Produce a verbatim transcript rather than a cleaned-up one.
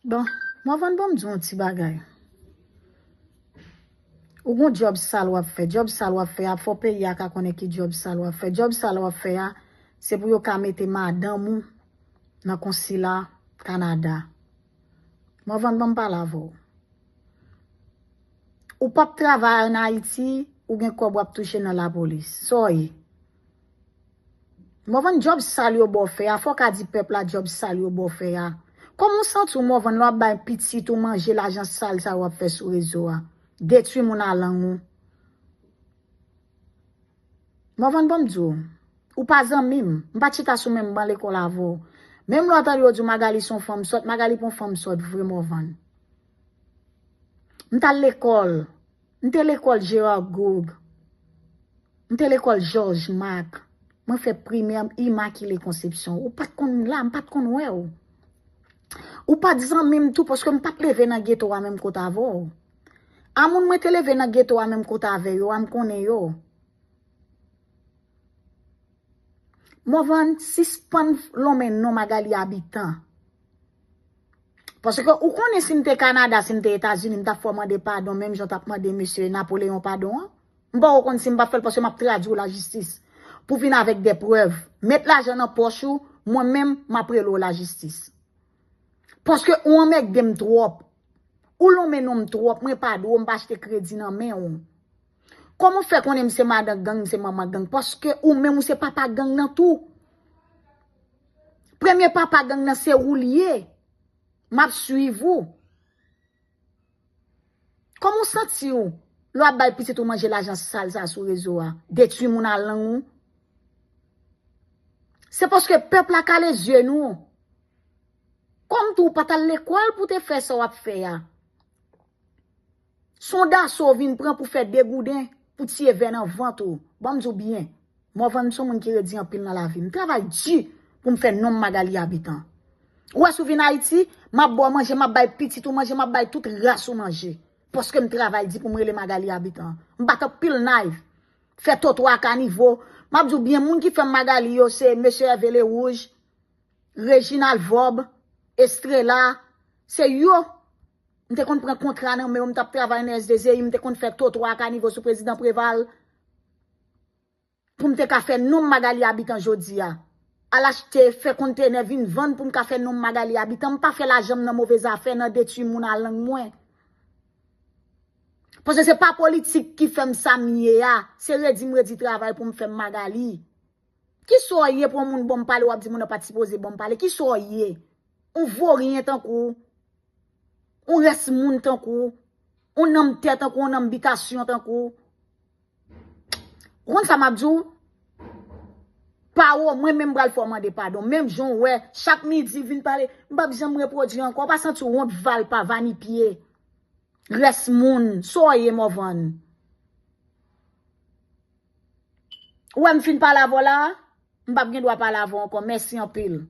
Bon, Morvan, ban m di w yon ti bagay. Ou gon djòb sal w ap fè. Djòb sal w ap fè a, fò peyi a ka konnen ki djòb sal w ap fè. Djòb sal w ap fè a, se pou yo ka mete madanm ou nan konsila Kanada. Morvan, ban m pale avè w. Ou p ap travay ann Ayiti, ou gen kòb w ap touche nan lapolis. Sa w ye? Morvan, djòb sal yo ba w fè a, fò w ka di pèp la djòb sal yo ba w fè a. Kòman w santi w, Morvan, lè w ap bay pitit ou manje lajan sal sa yo w ap fè sou rezo a? Detwi moun a lang ou. Morvan, ban m di w, ou pa zanmi m. M pa t chita sou menm ban lekòl avè w. Menm lè w tande yo di w Magali se yon fanm sòt, Magali pa yon fanm sòt vre, Morvan. M t al lekòl. M te lekòl Gérard Gourgue. M te lekòl Georges Marc. Mwen fè primè Immaculée Conception. Ou pa t konn la, m pa t konn wè w. Ou pa t zanmi m tou, paske m pa t leve nan geto a menm kote avè w. A moun mwen te leve nan geto a menm kote avè yo a, m konnen yo. Morvan, sispann lonmen non Magali Habitant. Paske ou konnen si m te Kanada, si m te Etazini, m t ap fè w mande padon, menm jan w t ap mande mesye Napoleon padon an. M poko konn si m p ap fè l paske m ap tradui w lajistis. Pou vin avèk de prèv. Met lajan nan pòch ou, mwen menm, m ap rele w lajistis. Paske ou anmègde m twòp. Ou lonmen non m twòp, mwen pa dwe w, m pa achte kredi nan men w. Kòman w fè konnen m se madan gang, m se manman gang? Paske ou menm ou se papa gang nan tou. Premye papa gang nan se ou l ye. M ap swiv ou. Kòman w santi w lè w ap bay pitit ou manje lajan sal sa sou rezo a? Detwi moun a lang ou? Se paske pèp la kale zye nou. Kòm tou ou pa t al lekòl pou te fè sa w ap fè a. Se yon daso w vin pran pou fè degouden, pou tiye vè nan vant ou. Ban m di w byen, Morvan, m se yon moun ki redi anpil nan lavi m. M travay di pou m fè non m Magali Habitant. Ou wè si w vin Ayiti, m ap ba w manje, m ap bay pitit ou manje, m ap bay tout ras ou manje. Paske m travay di pou m rele Magali Habitant. M bat anpil knife. Fè twotwa a kanivo. M ap di w byen, moun ki fè m Magali yo, se mesye Hervé Lerouge, Reginald Vorbe, Estrella, se yo. M te konn pran kontra nan men yo, m t ap travay nan S D Z I, m te konn fè twotwa a kanivo sou prezidan Preval. Pou m te ka fè non m Magali Habitant jodi a. Al achte, fè kontenè, vin vann pou m ka fè non m Magali Habitant. M pa fè lajan m nan move zafè, nan detwi moun a lang mwen. Paske se pa politik ki fè m sa m ye a. Se redi m redi travay pou m fè m Magali. Kisa w ye pou yon moun ban m pale, w ap di moun nan pa t sipoze ban m pale? Kisa w ye? Yon voryen tankou w. Yon rès moun tankou w. Yon nanm tè tankou w, yon nanm bitasyon tankou w. Ou konn sa m ap di w? Pawòl, mwen menm m pral fè w mande padon. Menm jan w wè, chak midi vin pale, m p ap janm repwodui ankò. Ou pa santi w wont valpa, vanipye? Rès moun, sa w ye Morvan? Ou wè m fin pale avè w la a? M p ap gen dwa pale avè w ankò. Mèsi anpil.